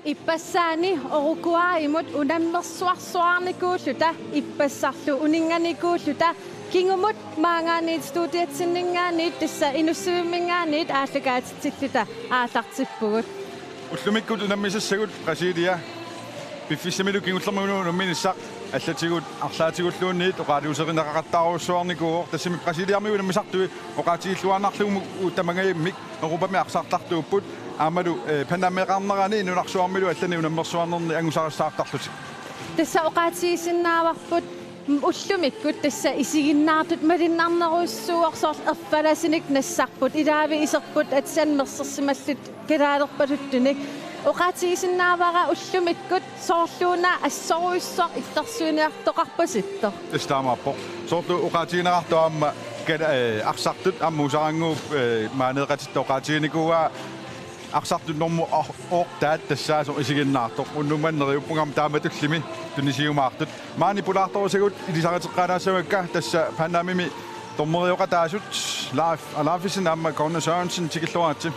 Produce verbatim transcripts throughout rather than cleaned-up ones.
Ippassaani Uruguayimut unammersuarsuarnikuulluta, ippassarlu uninnganikuulluta, kingumut maanngaanniit studiatsinninngaanniit, tassa Inussivimminngaanniit aallakaatitsilluta aallartippugut. Ullumikkut unammisassagut Brasilia piffissamilu kingullermilu unamminissaq allatigut arlaatigulluunniit oqaluuserineqaqattaarujussuarnikuuvoq, tassami Brasiliami unammisartui oqaatigilluarnarlugu tamangajammik Europami arsartartuupput, aammalu, eh, Panameqarnerani nunarsuarmilu allani unammersuarnerni angusarissaartarlutik. Tassa oqaatigisinnaavarput ullumikkut tassa isiginnaartut malunnarnerujussuuvoq, soorlu erfalasunik nassarput, ilaavi iserput atisat mersersimallutik kalaalerpaluttunik. Oqaatigisinnaavara ullumikkut soorluuna assorujussuaq illersuiniartoqarpasittoq. Tassa taamaappoq. Soorlu oqaatigineqartoq aamma kala-, eh, arsartut aamma Muusaraannguup, eh, maaneeqatitta oqaatiginikuuaa arsartut normu or-, ortaat tassaasoq isiginnaartoq. Unnuk manna neriuppunga aamma taamatulli tunisiumaartut. Maani pulaartorusagut ilisariteqqaalaassavakka, tassa Panamimi dommerioqataasut Leif Alaufesen aamma Corne Sørensen, tikilluaritsi.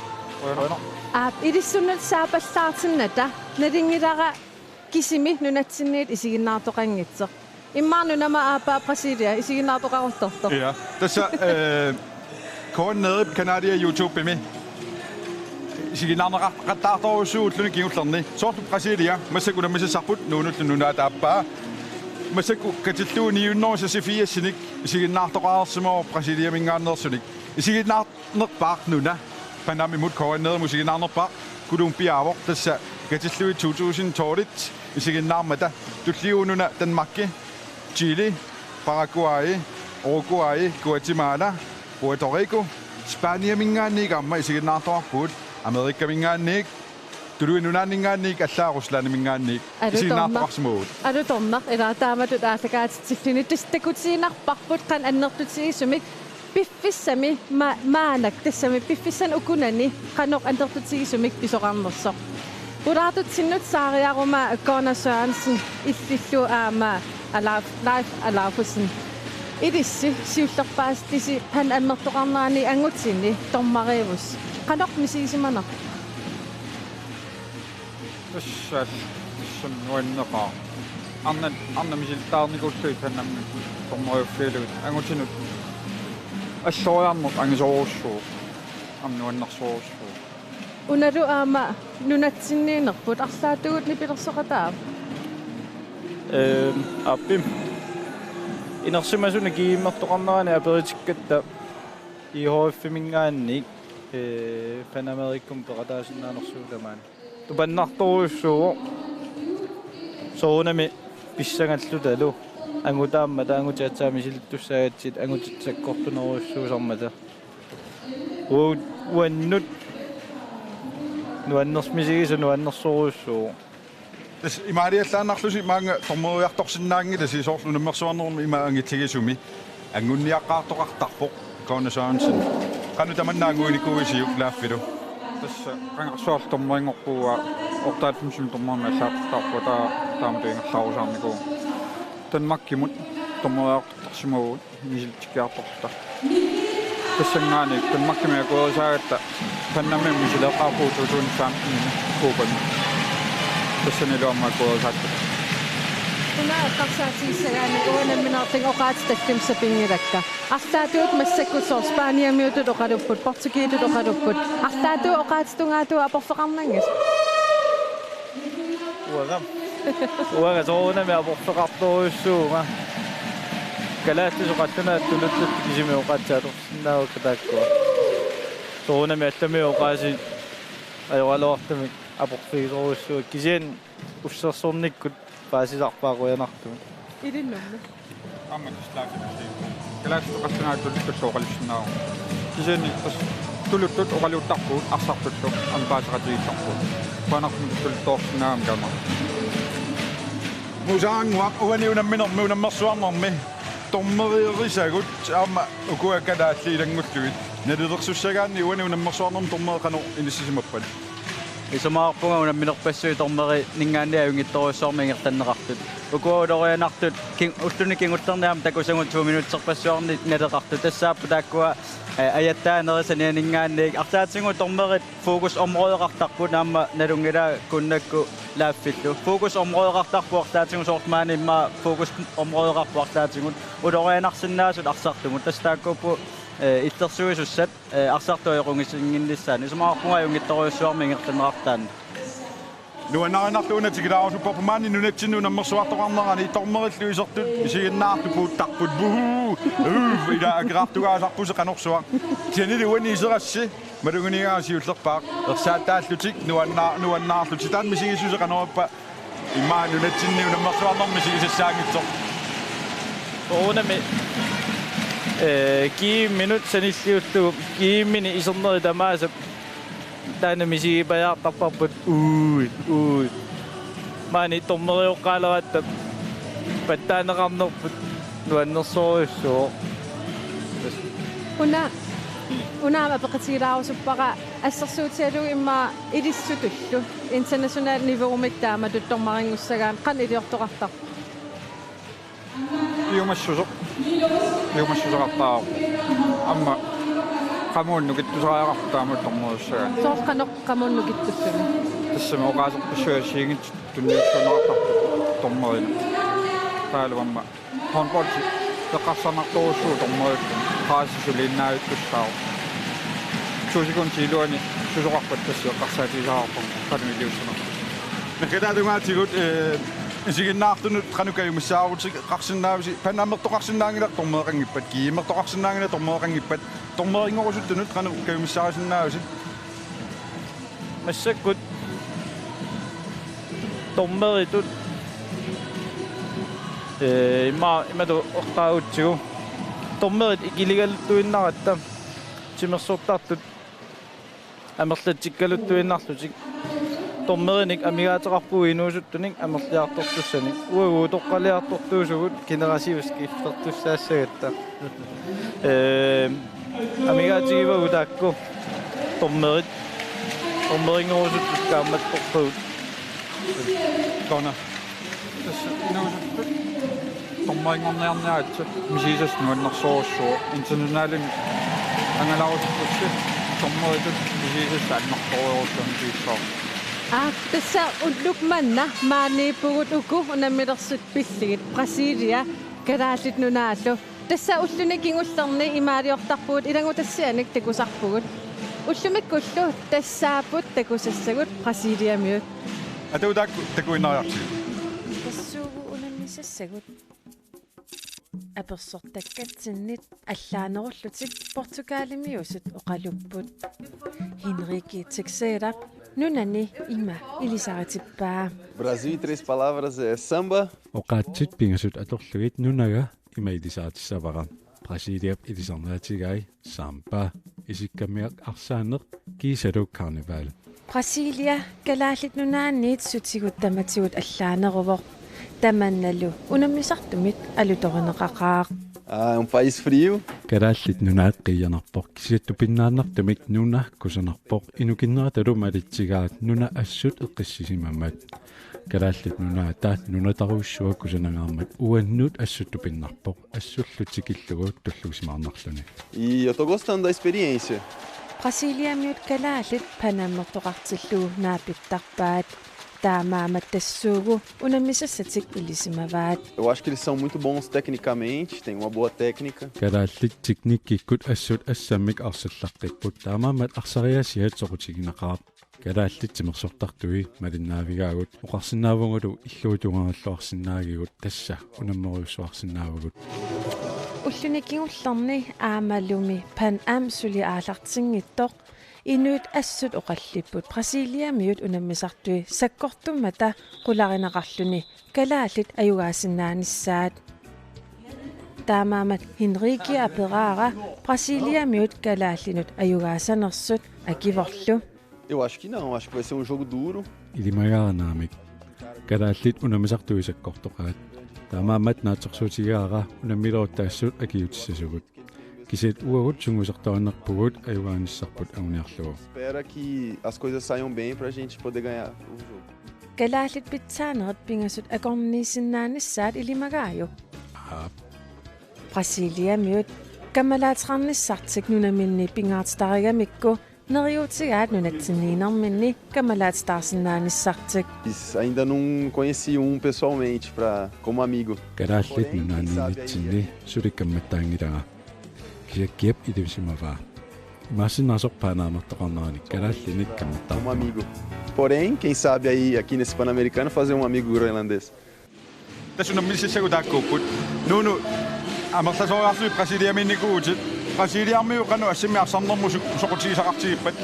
Aap, ilissinnut saapallaartinnata nalunngilara kisimi nunatsinniit isiginnaartoqanngitsoq. Immaqa nunami aappaa Brasilia isiginnaartoqaruttortoq. Ja, tassa, eh, K N-erip kanalia YouTubemi isiginnaarneqaqattaartorujussuuvoq ulluni kingullerni. Soorlu Brasilia massakkut unammisassapput, nuunullu nunaata aappaa. Massakkut katillugu ni hundrede seksogfirsinik isiginnaartoqareersimavoq Brasiliaminngaanneersunik. Isiginnaarnerpaaq nuna Panamimut K N-erimut isiginnaarnerpaaq Colombiaavoq, tassa katillugit to tusind tolvit isiginnaarmata. Tulliunnuna Danmarki, Chile, Paraguay, Uruguay, Guatemala, Puerto Rico, Spaniaminngaanniit aamma isiginnaartoqarpugut, Amerikaminngaanniit, Tuluit Nunaanninngaanniit, allaat Ruslandiminngaanniit. Alutornaq. Isiginnaartoqarsimavugut. Alutornaq, ilaa, taamatut aallakaatitsilluni. Tassa takutiinnarparput qanoq annertutigisumik piffissami ma-, maanna, tassami piffissami ukunani qanoq annertutigisumik pisoqarnersoq. Pulaartutsinnut saariaruma Corne Sørensen illillu aamma Alauf-, Leif Alaufesen. Ilissi siullerpaasillisi Panamimut annertoqarnerani angutinni dommeriuvusi. Qanoq misigisimanerpa? Tassa, tassa nuanneqaaq. Arnat, arnat misilittaarnikuullugit Panamimut dommeriuffigalugit angutinut alloriarneq angisoorujussuuvoq. Aamma nuannersorujussuuvoq. Unalu aamma nunatsinniinnerput, arlaatigut nipilersoqataava? Ehm, aappi. Inersimasuni GM-ertoqarnerani aperitikkatta I H F-iminngaanniit, eh, Panamericamut peqataasinnaanersugut tamaani. Tupannartorujussuuvoq. Soorunami pissangallutalu. Angutaammat, angutit aatsaat misilittussaagatsigit, angutit sakkortunerujussuusarmata. U-, uannut nuanners-, misigisaq nuannersorujussuuvoq. Tassa imaaliallaannarlusi maanga dommeriartorsinnaanngilasi, soorlu unammersuarnermi ima angitsigisumi. Anguniaqqaartoqartarpoq Corne Sørensen. Qanoq tamanna anguinikuuisiuk laaffilu? Tassa qangarsuarlu dommerinngorpugut, otteoghalvfemsimi dommerimik allaattarpugut, taava taamatut ingerlaarusaarnikuuvugut. Danmarkimut dommeriartortarsimavugut misilitsikkiartorluta. Tassanngaanniit Danmarkimi akuerisaagatta Panamimut misileeqqaarpugut to tusind femten Cupami. Tassanilu aamma akuerisaatta. Una eqqarsaatigissagaanni uanga nammineerlunga oqaatsit tallimat sapinngilakkit. Arlaatigut massakkut soorlu Spaniamiutut oqalupput, Portugisiutut oqalupput. Arlaatigut oqaatsip tungaatigut aporfeqarnanngisit? Uanga. Uanga soorunami aporfeqartorujussuuvunga. Kalaallisut qallunaatut tuluttut kisimi oqaatsit atorsinnaavakka taakkua. Soorunami allami oqaasii ajoraluartumik aporfigisorujussuuakka, kisianni ussersornikkut paasisarpaa qujanartumik. Ilinnummi. Aamma tassa laaffiusi. Kalaallisut qallunaatut tuluttullu oqalussinnaavagut. Kisianni tassa tuluttut oqaluuttarpugut arsartullu aamma paaseqatigiittarpugut. Qujanartumik tuluttoorsinnaagami kamma. Muusaraannguaq, uani unamminermi, unammersuarnermi dommerierisagut aamma ukua kalaallit ilanngullugit. Nalilersussagaanni uani unammersuarnermi dommeri qanoq inissisimappat? Isumaqarpunga unamminerpassuit dommerininngaanniit ajunngitsorujussuarmik ingerlanneqartut. Ukua ulorianartut king-, ulluni kingullerni aamma takusagut to minutserpassuarnik naleqartut. Tassaapput taakkua, eh, ajattaanerit sanianinngaanniit. Arlaatigut dommerit fokusområdeqartarput, aamma nalunngilaat Kunnakku Laaffillu. Fokusområdeqartarput arlaatigut, soorlu maani immaqa fokusområdeqarput arlaatigut. Ulorianarsinnaasut arsartumut. Tassa taakkuupput, eh, illersuisussat, eh, arsartut ajoqunngitsunnginnissaat. Isumaqarpunga ajunngitsorujussuarmik ingerlanneqartoq taanna. Nuannarinnartuuna tikilaarusuppara maani nunatsinni unammersuartoqarnerani dommerillu isertut isiginnaartut puuttarput. Buhu! Uff, ila akerartugaasarpusi qanorsuaq. Kisiannili uani iserassi maluginiagara siullerpaaq. Ersaattaallutik nuanna-, nuannaarlutik. Taanna misigissuseq qanorippa? Immaqa nunatsinni unammersuarnermi misigisassaanngitsoq. Soorunami, eh, G M-inut sanilliullugu, G M-ini isernerit tamaasa taanna misigipajaartarparput. Uui, uui. Maani dommerioqqaaleratta pattaaneqarnerput nuannersorujussuuvoq. Una, una aamma apeqqutigilaarusuppara, assersuutigalugu immaqa ilissutullu international niveaumik taamatut dommerinngussagai qanoq iliortoqartarpa? Piumassuseq. Piumassuseqartarpoq. Aamma qamuuna nukittusariaqarpoq taamatut dommeriussagaanni. Soorlu qanoq qamuuna nukittussuni? Tassami oqaaserpassuit assigiinngitsut tunniussuunneqartarput dommerinik. Taavalu aamma håndboldi eqqarsarnartorujussuuvoq dommeriulluni. Qaasi suliinnaavittussaavoq. To sekundit iluanni susoqarpat tassa eqqarsaatigisariaqarparput qanoq iliussanersoq. Naggataata tungaatigut, eh, isiginnaartunut qanoq kajumissaaruteqarsinnaavisi? Panammertoqarsinnaanngilaq dommereqanngippat, G M-ertoqarsinnaanngilaq dommereqanngippat, dommerinngorusuttut qanoq kajumissaarisinnaavisi? Massakkut dommeritut, eh, ima, imatut eqqaagutsigu. Dommerit ikiligaluttuinnaratta timersortartut amerlatsikkaluttuinnarlutik. Dommerinik amigaateqarpugut inuusuttunik amerliartortussanik. Uagut utoqqaliartortuusugut generationsskiftertussaassagatta. Eh, amigaatigivagut taakku dommerit. Dommerinngorusuttut kaammattorpagut. Kona. Tassa inuusuttut dommerinngorniarniaritsi misigisassat nuannersorujussuuvoq. Internationalimi angalarusuttussi dommeritut misigisassat annertoorujussuarmik misigissavarput. Aa, tassa ullumi manna maaniippugut uku unammilersut pillugit, Brasilia, Kalaallit Nunaallu. Tassa ulluni kingullerni imaaliortarpugut ilanngutassianik takusarpugut. Ullumikkullu tassaapput takusassagut Brasiliamiut. Atuutaakku takuinnariartigit. Tassuugu unammisassagut. Apersortakkatsinnit allaanerullutik Portugalimiusut oqalupput. Henrique Teixeira nunani ima ilisaritippaa. Brasil em três palavras é samba. Oqaatsit pingasut atorlugit nunaga ima ilisaritissavara. Brasiliap ilisarnaatigai samba, isikkammiak arsaaneq kiisalu karneval. Brasilia Kalaallit Nunaanniit sutigut tamatigut allaaneruvoq. Tamannalu unammisartumit alutorineqaqaaq. Ah, é um país frio. Kalaallit Nunaat qiianarpoq, kisianni tupinnaannartumik nuna kusanarpoq, inukinneratalu malitsigaat nuna assut eqqissisimammat. Kalaallit Nunaata nunatarujussuaq kusanangaarmat uannut assut tupinnarpoq, assullu tikillugu tulluusimaarnarluni. E eu tô gostando da experiência. Brasiliamiut kalaallit panammertoqartillugu naapittarpaat. Taamaammat tassuugu unammisassatik ilisimavaat. Eu acho que eles são muito bons tecnicamente, têm uma boa técnica. Kalaallit teknikkikkut assut assammik arsallaqqippoq, taamaammat arsariaasiat soqutiginaqaaq. Kalaallit timersortartui malinnaavigaagut, oqarsinnaavungalu illuatungaangalluarsinnaagigut, tassa unammerujussuarsinnaavagut. Ulluni kingullerni aammalumi Pan Am suli aallartinngitsoq inuit assut oqallipput Brasiliamiut unammisartui sakkortummata qularineqarluni kalaallit ajugaasinnaanissaat. Taamaammat Henrique aperaara Brasiliamiut kalaallinut ajugaasanersut akivorlu. Eu acho que não, acho que vai ser um jogo duro. Ilimagaara naamik. Kalaallit unammisartui sakkortoqaat. Taamaammat naatsorsuutigaara unammilerutta assut akiuutissasugut. Kisianni uagut sungiusartuaannarpugut ajugaanissarput anguniarlugu. Espera que as coisas saiam bem pra gente poder ganhar o jogo. Kalaallit pitsaanerit pingasut akornanniissinnaanissaat ilimagaajuk. Aap. Brasiliamiut kammalaateqarnissartik nunaminni pingaartitarigamikku neriuutigaat nunatsinniinerminni kammalaatitaarsinnaanissartik. Ainda não conheci um pessoalmente pra, como amigo. Kalaallit nunaanniinnitsinni suli kammattaanngilanga. Kisianni kiap ilisimavaa. Imaassinnaasoq paanaamertoqarnerani kalaallinik Como kammattaartoq. Amigo. Porém, quem sabe aí aqui nesse Pan-Americano fazer um amigo groenlandês. Tassa unammissassaagut taakkuupput. Nuunu amerlasoriarlugit Brasiliamiinnikuuvutit. Brasiliamiut qanoq assammik arsarnermut su-, soqutigisaqartigippat?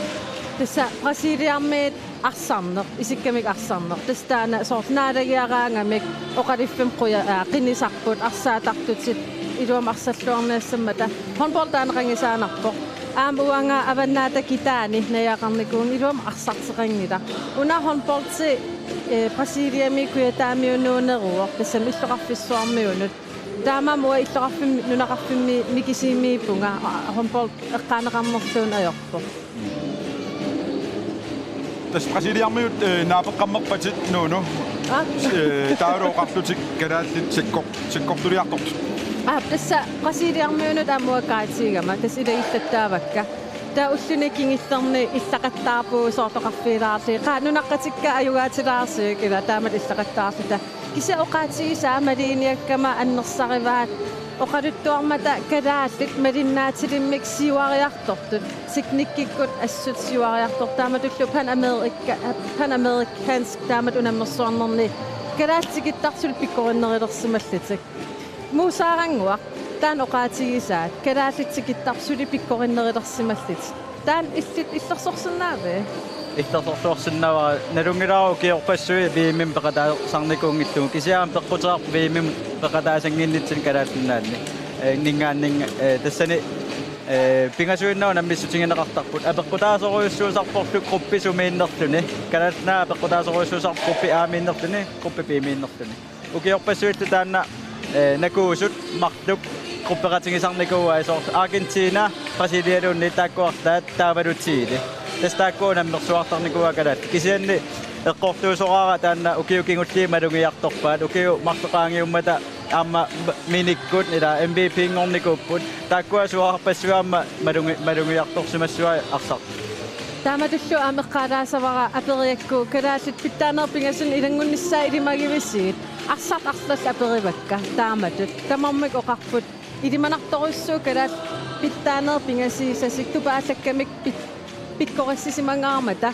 Tassa Brasiliamiit arsarneq, isikkamik arsarneq. Tassa taanna soorlu naalagiaraangamik oqaluffimmi quja-, aa, qinisarput, arsaattartutit iluamik arsalluarniassammata. Håndbold taanna qangisaanarpoq. Aamma uanga Avannaata Kitaani najugaqarnikuuvunga, iluamik arsarteqanngilaq. Una håndboldi, eh, Brasiliami Kujataamiunuuneruvoq, tassami illoqarfissuarmiunut. Taamaammat uanga illoqarfimmi, nunaqarfimmi mikisumiippunga, håndbold eqqaaneqarnerluunniit ajorpoq. Tassa Brasiliamiut, eh, naapeqqammerpatit, Nuunu. Aa? Eh, taavalu oqartutit kalaallit sakkor-, sakkortuliartortut. Aa, tassa Brasiliamiunut aamma uanga guidigama, tassa ilagillattaavakka. Taava ulluni kingullerni illaqattaarpugut soorlu oqarfigilaarlugit. Qaa, nunaqqatikka ajugaatilaarsigik, ila taamatut illaqattaarluta. Kisianni oqaatigisaa maliginniakkama annersarivaat oqaluttuarmata kalaallit malinnaatilimmik siuariartortut, teknikkikkut assut siuariartortut, taamatullu Pan-Amerika-, Panamerikansk taamatut unammersuarnerni kalaallit tikittartut suli pikkorinnerulersimallutik. Muusaarannguaq, taanna oqaatigisaat, kalaallit tikittartut suli pikkorinnerulersimallutik. Taanna illit illersorsinnaavit? Illersorluarsinnaavara, nalunngilara ukiorpassuit V M-imi peqataasarnikuunngillugu, kisianni peqquteqarpoq V M-imi peqataasannginnitsinni Kalaallit Nunaanni. Eh, ninngaanninnga, eh, tassani, eh, pingasuinnaq unammissutigineqartarput. Apeqqutaasorujussuusarporlu gruppi sumiinnerluni. Kalaallit Nunaat apeqqutaasorujussuusarpoq gruppi A-miinnerluni, gruppi B-miinnerluni. Ukiorpassuillu taanna, eh, nakuusut marluk gruppeqatigisarnikuuai, soorlu Argentina, Brasilialuunniit taakku arlaat taavalu Chile. Tassa taakku unammersuartarnikuuaat kalaallit. Kisianni eqqortuusoraara taanna ukiut kingulliit malugiartorpaat, ukiut marluk qaangiummata aamma m-, minikkut ila M V P-nngornikuupput. Taakkua suaarpassuit aamma malugi-, malugiartorsimassuai arsartut. Taamatullu aamma eqqaalaassavara aperiakku kalaallit pitsaanerit pingasut ilanngunnissaat ilimagivisigit. Arsartut arlallit aperivakka taamatut. Tamarmik oqarput: Ilimanartorujussuuvoq kalaallit pitsaanerit pingasuusasik, tupaallakkamik pit-, pikkorissimangaarmata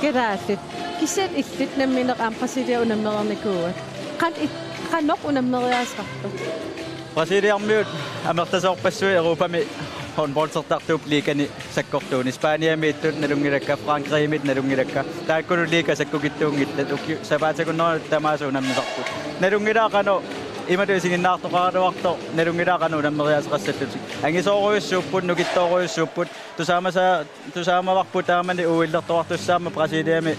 kalaallit. Kisianni illit nammineq aamma Brasilia unammereernikuuat. Qan-, it-, qanoq unammeriaaseqarpit? Brasiliamiut amerlasoorpassuit Europami håndboldertartuupput ligani sakkortuunik. Spaniamiittut nalunngilakka, Frankrigimiittut nalunngilakka. Taakkulu liga sakkukitsuunngillat, uki-, sapaatip akunneranut tamaasa unammisarput. Nalunngilara qanoq imatut isiginnaartoqaraluartoq, nalunngilara qanoq unammeriaaseqassallutik. Angisoorujussuupput, nukittoorujussuupput, tusaamasa-, tusaamavarput taamani O L-ertuartussaammat Brasiliami,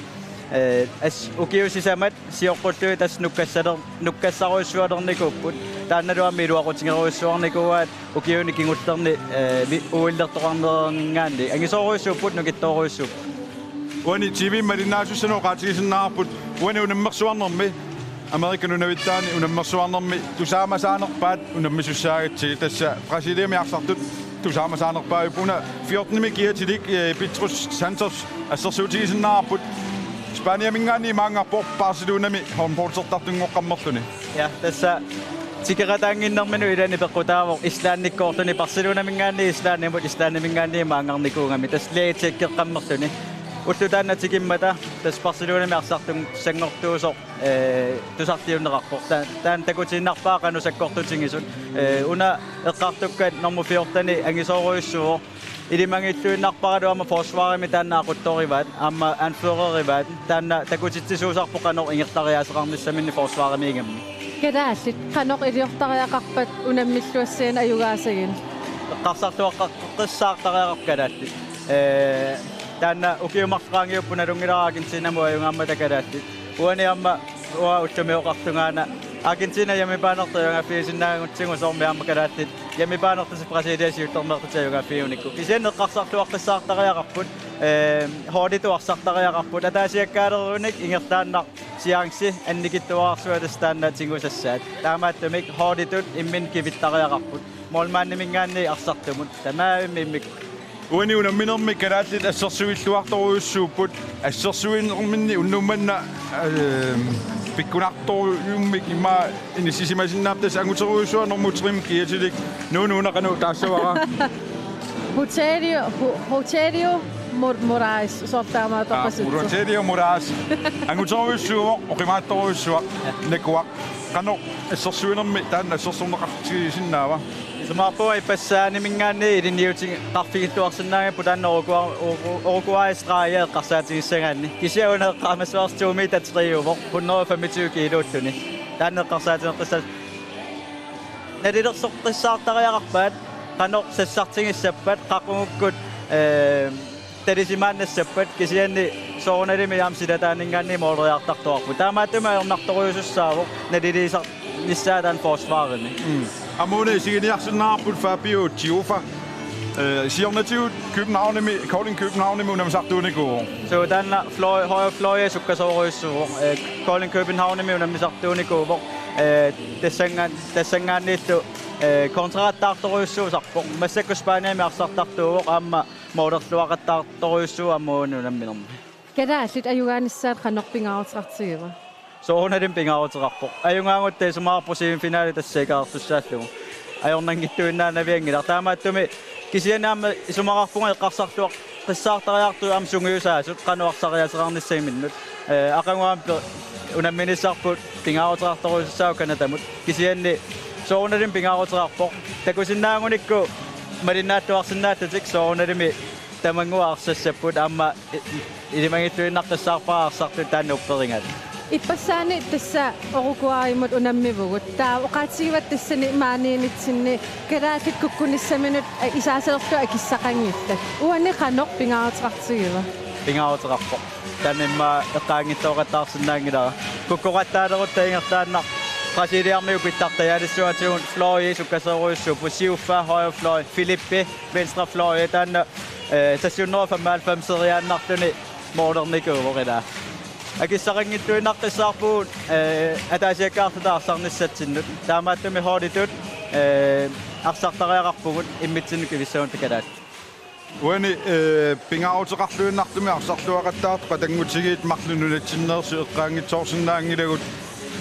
eh, as-, ukiut sisamat sioqqullugit tassa nukkassaler-, nukkassarujussualernikuupput. Taannalu aamma iluaqutigerujussuarnikuuaat ukiuni kingullerni, eh, vi-, O L-ertoqarnerninngaanniit. Angisoorujussuupput, nukittoorujussuupput. Uani T V-mi malinnaasussanut oqaatigisinnaavarput, uani unammersuarnermi, Amerikap nunavittaani unammersuarnermi tusaamasaanerpaat unammisussaagatsigu, tassa Brasiliami arsartut tusaamasaanerpaajupput. Una fjortenimi kiatilik, eh, Petrus Santos assersuutigisinnaavarput. Spaniaminngaanniit maanngarpoq, Barcelonami håndboldertartunngoqqammerluni. Ja, tassa tikeqataannginnerminut ilani peqqutaavoq Islandikkoorluni, Barcelonaminngaanniit Islandimut, Islandiminngaanniit maanngarnikuugami, tassa ligatsikkeqqammerluni. Ulloq taanna tikimmata tassa Barcelonami arsartussanngortuusoq, eh, tusarliunneqarpoq. Ta-, taanna takutiinnarpara qanoq sakkortutigisut. Eh, una eqqartukkat nummer fjorteni angisoorujussuuvoq. Ilimagiilluinnarparalu aamma forsvarimi taanna aquttorivaat, aamma anførerivaat, taanna takutitsisuusarpoq qanoq ingerlariaaseqarnissaminnik forsvarimiigammi. Kalaallit qanoq iliortariaqarpat unammilluassagaanni ajugaasagut? Eqqarsartuaqqissaartariaqarput kalaallit. Eh, taanna ukiut marluk qaangiupput, nalunngilara Argentinamut ajugaammata kalaallit. Uani aamma uanga ullumi oqartungaana Argentina hjemmebane-rtut ajugaaffigisinnaanngitsugut soormi aamma kalaallit hjemmebane-rtut Brasilia siuttornertut ajugaaffigiunikku. Kisianni eqqarsarluaqqissaartariaqarput, eh, holditut arsartariaqarput, ataasiakkaalerunik ingerlaannaq chance annikitsuararsuaq tassa taanna tigusassaat. Taamaattumik holditut imminnut kivittariaqarput. Målmandiminngaanniit arsartumut. Tamarmik immikkut. Uani unamminermi kalaallit assersuilluartorujussuupput, assersuinerminni unnuk manna, ehm, pikkunartorujummik immaqa inissisimasinnaappat, tassa anguterujussuaq normu tre-mik kiatilik. Nuunu, una qanoq taassavara? Rogelio, Ro-, Rogelio Mor-, Moraes, soorlu taamaattoqasutsoq. Aa, Rogelio Moraes. Anguterujussuuvoq, oqimaattorujussuaq, nakuaq. Qanoq assersuinermi taanna assersorneqartigisinnaava? Isumaqarpunga ippassaaniminngaanniit ilinniutigeqqarfigilluarsinnaanngippoq taanna Uruguay, Urugu-, Uruguay streg eqqarsaatigissagaanni. Kisianni una eqqaamassavarsi to meter tre-uvoq, hundrede og femogtyve kiluulluni. Taanna eqqarsaatigeqqissaaq. Nalilersoqqissaartariaqarpaat, qanoq sassartigissappat, qaqugukkut, eh, talisimaannassappat, kisianni soorunalimi aamma silataaninngaanniit måleriartartuarput. Taamaattumik ajornartorujusussaavoq naliliisarnissaa taanna forsvarimi. Mm. Aamma una isiginiarsinnaavarput Fabio Diouf. Eh, siornatigut Københavnimi, Kolding Københavnimi unammisartuunikuuvoq. Suu, taanna fløj-, højre fløj sukkasoorujussuuvoq. Eh, Kolding Københavnimi unammisartuunikuuvoq. Eh, tassannga-, tassanngaanniillu, eh, kontraqattaartorujussuusarpoq. Massakkut Spaniami arsartartuuvoq aamma målerluaqattaartorujussuuvoq aamma uani unamminermi. Kalaallit ajugaanissaat qanoq pingaaruteqartigiva? Soorunalimi pingaaruteqarpoq. Ajugaagutta isumaqarpunga semifinalit tassa ikaartussaallugu. Ajornanngitsuinnaanavianngilaq. Taamaattumik kisianni aamma isumaqarpunga eqqarsarluaqqissaartariaqartut aamma sungiusaasut qanoq arsariaaseqarnissagiminnut. Eh, aqagu aamma pe-, unamminissarput pingaaruteqartorujussuussaavoq Canadamut. Kisianni soorunalimi pingaaruteqarpoq. Takusinnaagunikku malinnaalluarsinnaallutik soorunalimi tamannguaq arsassapput aamma i-, i-, ilimagilluinnaqqissaarpara arsartut taanna upperigaat. Ippassaani tassa Uruguaymut unammivugut. Taava oqaatigivat tassani maaniinnitsinni kalaallit kukkunissaminut, eh, isaaserlutik akissaqanngillat. Uani qanoq pingaaruteqartigiva? Pingaaruteqarpoq. Taanna immaqa eqqaanngitsooqattaarsinnaanngilara. Kukkoqattaalerutta ingerlaannaq Brasiliamiut pittartajaalissuatigut fløji sukkasoorujussuupput, siuffa højre fløj, Filipe venstre fløj, taanna, eh, seks hundrede og femoghalvfems-eriaannarluni målernikuuvoq ilaa. Akissaqanngitsuinnaqqissaarpugut, eh, ataasiakkaarluta arsarnissatsinnut. Taamaattumik holditut, eh, arsartariaqarpugut immitsinnut kivissagut kalaallit. Uani, eh, pingaaruteqarluinnartumik arsarluaqattaartut qatanngutigiit marluk nunatsinneersut eqqaanngitsoorsinnaanngilagut,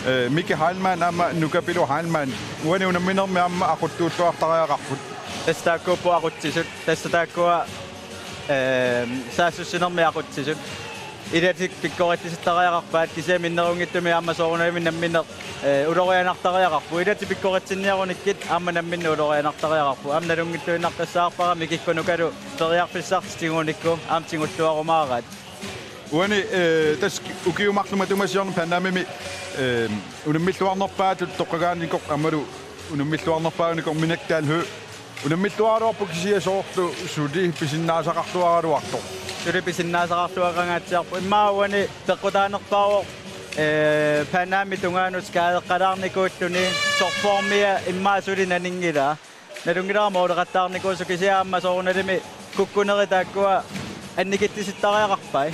eh, Miki Heilmann aamma Nuka Pilu Heilmann. Uani unamminermi aamma aquttuulluartariaqarput. Tassa taakkuupput aqutsisut. Tassa taakkua, eh, saassussinermi aqutsisut. Ilatik pikkoritsisittariaqarpaat kisianni minnerunngitsumik aamma soorunalimi nammineq, eh, ulorianartariaqarput. Ilatik pikkoritsinniarunikkit aamma nammineq ulorianartariaqarput. Aamma nalunngilluinnaqqissaarpara Mikikkut Nukalu periarfissartik tigunikku aamma tigulluarumaaraat. Uani, eh, tassa ukiut marluk matuma siorna Pan Amimi, eh, unammilluarnerpaatut toqqagaanikoq aammalu unammilluarnerpaagunikoq Minik Dal Høegh. Unammilluaraluarpoq kisianni soorlu suli pisinnaasaqarluaraluartoq. Suli pisinnaasaqarluaqangaatsiarpoq. Immaqa uani peqqutaanerpaavoq, eh, Pan Amip tungaanut skadeqqalaarnikuulluni topformia immaqa suli naninngilaa. Nalunngilara måleqattaarnikuusoq kisianni aamma soorunalimi kukkunerit taakkua annikitsisittariaqarpai.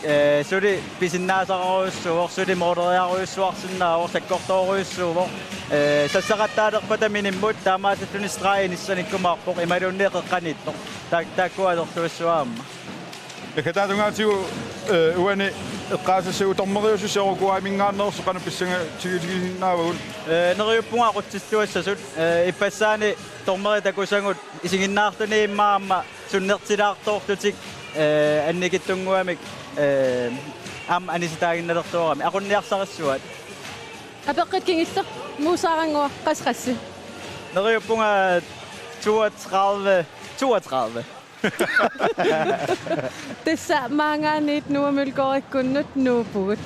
Eh, suli pisinnaasaqarujussuuvoq, suli måleriarujussuarsinnaavoq, sakkortoorujussuuvoq. Eh, sassaqattaalerpata minimmut taamaattunik stregi inissanikkumaarpoq, imaluunniit qeqqaniittoq. Ta-, taakkua atortussavaat aamma. Ikkataatungaatigut, eh, uani eqqaasassagut dommeriusussat Uruguayminngaanneersut qanoq pissangatigisinnaavarput? Eh, neriuppunga aqutsissuassasut, eh, ippassaani dommerit takusagut isiginnaarluni immaqa aamma sunnertilaartoorlutik, eh, annikitsunnguamik, eh, aamma anisitaaginnalertuarami. Aqunniarsarissuaat. Apeqqut kingulleq Muusaaranngua qassit qassit? Neriuppunga toogtredive, toogtredive. Tassa maanngaanniit Nuummi Ølgorikkunnut nuuppugut.